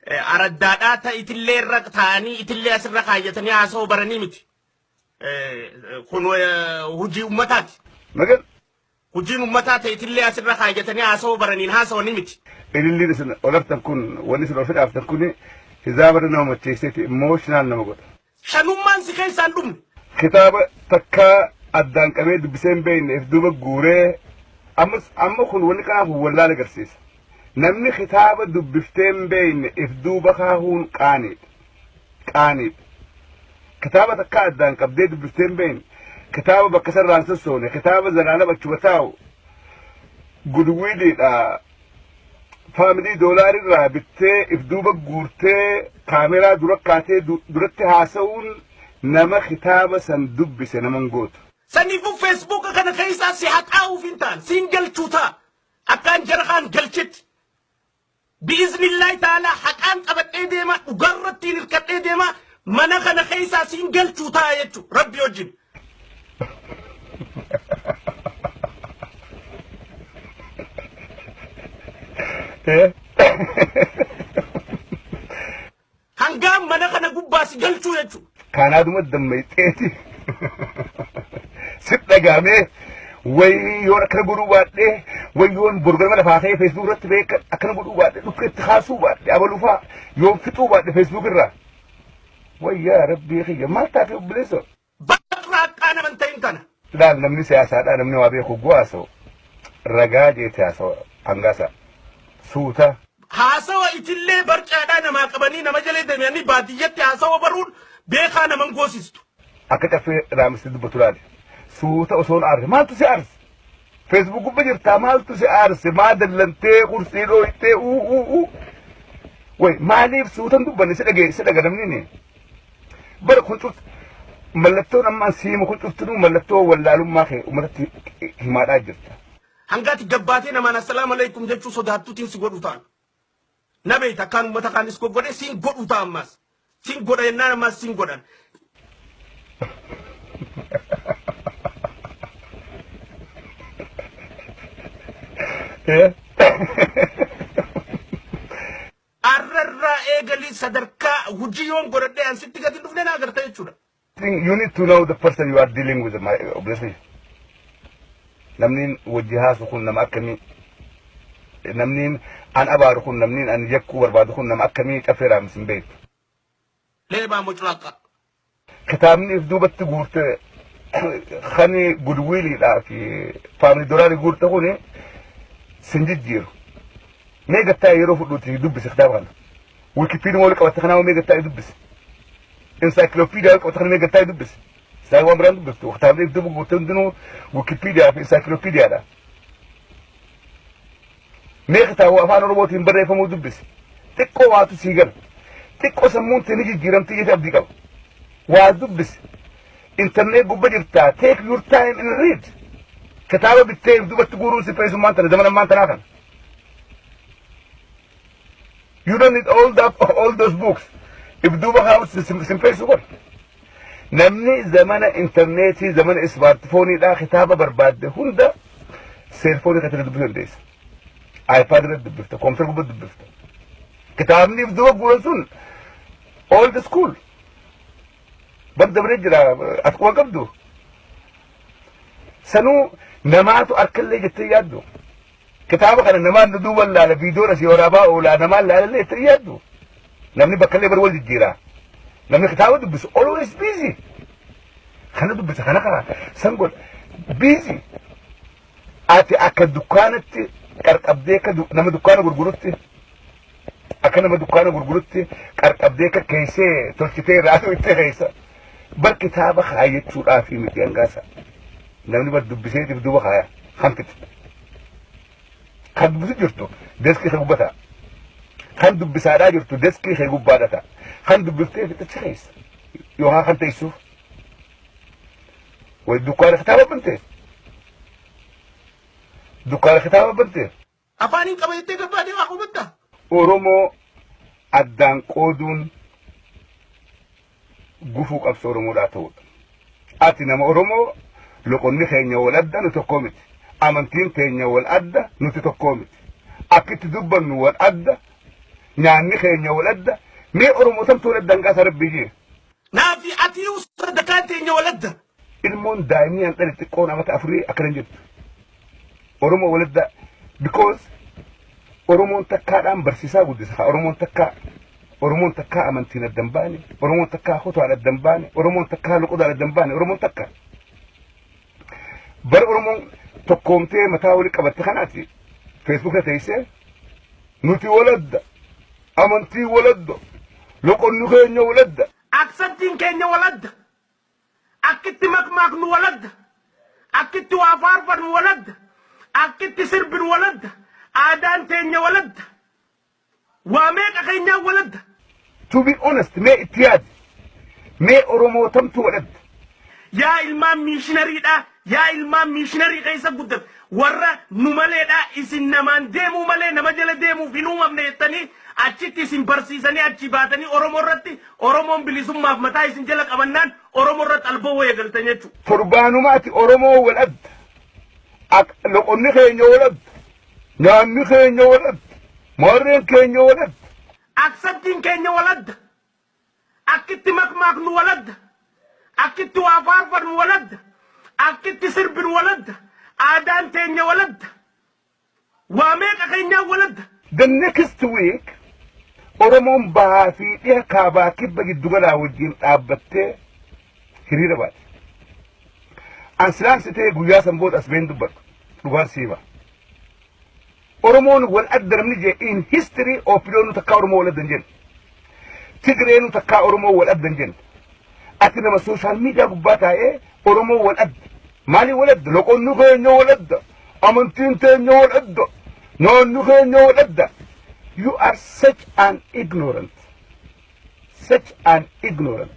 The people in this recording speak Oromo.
Araddaadhaa ta itillee irra taa'anii itillee asirra kaayyatanii haasa'uu baranii miti. Kun hojii ummataati. Magal Hojiin ummataa ta itillee asirra kaayyatanii haasa'uu baraniin haasa'anii miti. Ililliin isin olartan kun, wanni isin ol fidhaaftan kun hizaaba nama macheesseeti, emotional nama godha. Shanummaan si keessaan dhumne. Kitaaba takkaa addaan qabee dubbisee hin beekne if duuba guuree, ammas amma kun wanni kanaaf wallaala agarsiisa. Namni kitaaba dubbiftee hin beekne if duuba kaahuun qaaniidha. Qaaniidha. Kitaaba takkaa addaan qabdee dubbiftee hin beekne, kitaaba bakka sarraan sossoone, kitaaba zalaalama achuma taa'u Goodwilliidha. Family Dollar irraa bittee if duuba guurtee kaameraa dura kaatee duratti haasa'uun nama kitaaba san dubbise naman gootu. Saniifuu Facebooka kana keessaa si haxaa'uuf hin ta'an, siin galchuu ta'a. Akkaan jara kaan galchetti. Bi'iznillaahi ta'ala haqaan qabadhee deema, dhugarratti hin hirkadhee deema, mana kana keessaa siin galchuu ta'a jechuudha Rabbi wajjin. Hangaan mana kana gubbaa si galchuu jechuudha. Kaanaaduma dammayxeeti. Sit dhagaamee wayii yoon akkana godhuu baadhee, wayii yoon borgarma lafaa ka'ee Facebook irratti beeka akkana godhuu baadhee, dhukkee itti kaasuu baadhee, abalufaa yoon fixuu baadhee Facebook irraa. Wayyaa Rabbii kiyya, maal taate obboleessa? Baqraaqqaa naman ta'in tana. Laal, namni siyaasaadhaa, namni waa beeku guu haasa'u ragaa jeete haasawa hangaasa suuta. Haasawa itillee barcaadhaa namaa qabanii nama jalee deemanii baadiyyatti haasawa baruun beekaa naman goosistu. Akka Caffee Raamistee dubbatu laale. Suuta osoon aarse, maaltu si aarse? Facebook gubba jirtaa, maaltu si aarse? Maa dallantee kursii dhooytee uu uu uu? Way, maaliif suutan dubbanne? Si dhagee si dhaga namni ni. Bara kun cufti mallattoon ammaan siimu kun cuftinuu mallattoo wallaalummaa kee uummatatti himaadhaa jirta. Hangaati gabbaatee namaan assalaamu alaikum jechuu sodaattuutiin si godhu ta'an. Na beekta, akkaan uummata kaanis goggodhe siin godhu ta'a ammaas. Siin godha jennaan ammaas siin godhan. Arrarraa eegalii sadarkaa hojii yoon godhadhee an sitti gadi dhufne na agarta jechuudha. You need to know the person you are dealing with, my obviously. Namni wajji haasu kun nama akkamii? Namni an abaaru kun, namni an yakkuu barbaadu kun nama akkamii? Caffee Raamis hin beektu. Leebaa muclaaqa. Kitaabni if duubatti guurte kan Goodwilliidhaa fi Family Dollarii guurte kuni sin jijjiiru. Mee gattaa yeroo fudhuuti dubbise kitaaba kana. Wikipedia wal qabatte kanaa mee gattaa dubbise. Encyclopedia wal qabatte kana mee gattaa dubbise. Isaan waan biraan dubbiftu. Kitaabni if duuba guurte hundinuu Wikipedia fi encyclopediaadha. Mee kitaaba afaan Oromootiin barreeffamuu dubbise. Xiqqoo waatu sii gala. Xiqqoo sammuun tee ni jijjiiramti jettee abdii qaba. Waa dubbise. Internet gubba jirtaa. Take your time and read. Kitaaba bittee if duubatti guuruun si feesummaan tana zaman ammaan tanaa kana. You don't need all those books. If duuba kaa'u sin feesu godha. Namni zamana intarneetii, zamana smartphoneiidhaa kitaaba barbaadde hunda cellphoneii keessatti dubbisuu dandeessa. iPad irratti dubbifta, koompitara gubbatti dubbifta. Kitaabni if duuba guuran sun old school. Bar dabree jira, ati quba qabdu. Sanuu namaatu harkallee jettee yaaddu. Kitaaba kana namaan duuba laala, viidiyoon asii waraabaa oolaa namaan laalallee jettee yaaddu. Namni bakkallee bar wal jijjiira. Namni kitaaba dubbisu always busy. Kana dubbisa, kana karaa san godha. Busy. Ati akka dukkaanatti qarqabdee, akka nama dukkaana gurgurutti, akka nama dukkaana gurgurutti qarqabdee akka keessee tolchitee irraa itti keessa. Bar kitaaba kaayyachuudhaaf miti hangaasa. Namni bar dubbiseetiif duuba kaaya hanfite. Kan dubbisu jirtu deskii kee gubbataa. Kan dubbisaadhaa jirtu deskii kee gubbaadha ta'a. Kan dubbiftee fixachi keessa. Yookaan kan teessuuf. Way, dukkaana kitaaba bantee. Dukkaana kitaaba bantee. Afaaniin qaba jettee gabbaatee waa hubatta. Oromoo addaan qooduun gufuu qabsoo Oromoodhaa ta'udha. Ati nama Oromoo, loqonni keenya wal adda, nu tokkoo miti. Amantiin keenya wal adda, nuti tokkoo miti. Akkitti dubbannu wal adda. Nyaanni keenya wal adda. Mee Oromoo tamtu wal adda hanqaasa rabbii jee. Naafi atiyuu sadarkaan teenya wal adda. Ilmoon daa'imni an dhale xiqqoon amata 4 akkana jirtu. Oromoo wal adda because Oromoon takkaadhaan barsiisaa guddisa. Oromoon takkaa, Oromoon takkaa amantiin adda hin baane, Oromoon takkaa kutaan adda hin baane, Oromoon takkaa loqodaan adda hin baane, Oromoon takka. Bara Oromoon tokkoomtee mataa walii qabatte kanaati Feesbuuka teessee nuti waladda, amantii waladda, loqonni keenya waladda. Accentiin keenya waladda. Akkitti makmaaknu waladda. Akkitti waa faarfannu waladda. Akkitti sirbinu waladda. Aadaan teenya waladda. Waa meeqa keenyaan waladda. To be honest, mee itti yaadi. Mee Oromoo tamtu waladda? Yaa ilmaan missionarydha. Yaa ilmaan missionary keessa guddate. Warra nu maleedha. Isin namaan deemuu malee nama jala deemuuf hin uumamne jettanii achitti isin barsiisanii achi baatanii Oromoo irratti, Oromoon bilisummaaf mataa isin jala qabannaan Oromoo irratti alboo wayya galtan jechuudha. Torbaanumaati Oromoo wal adda. Loqonni keenya wal adda. Nyaanni keenya wal adda. Maarreen keenya wal adda. Accentiin keenya wal adda. Akkitti makmaaknu wal adda. Akkitti waa faarfannu wal adda. Akkitti sirbinu wal adda. Aadaan teenya wal adda. Waa meeqa keenyaan wal adda. The next week Oromoon bahaa fi dhiha, kaabaa, kibba, giddugalaa wajjin dhaabbattee hiriira baate. An silaan sitee guyyaa san booda as been dubbadhu dhugaan siima. Oromoon wal adda namni jee in history OPDOnu takkaa Oromoo wal adda hin jenne. Tigreenu takkaa Oromoo wal adda hin jenne. Ati nama social media gubbaa taa'ee Oromoo wal adda. Maaliin wal adda? Loqonni keenya wal adda. Amantiin teenya wal adda. Nyaanni keenya wal adda. You are such an ignorant. Such an ignorant.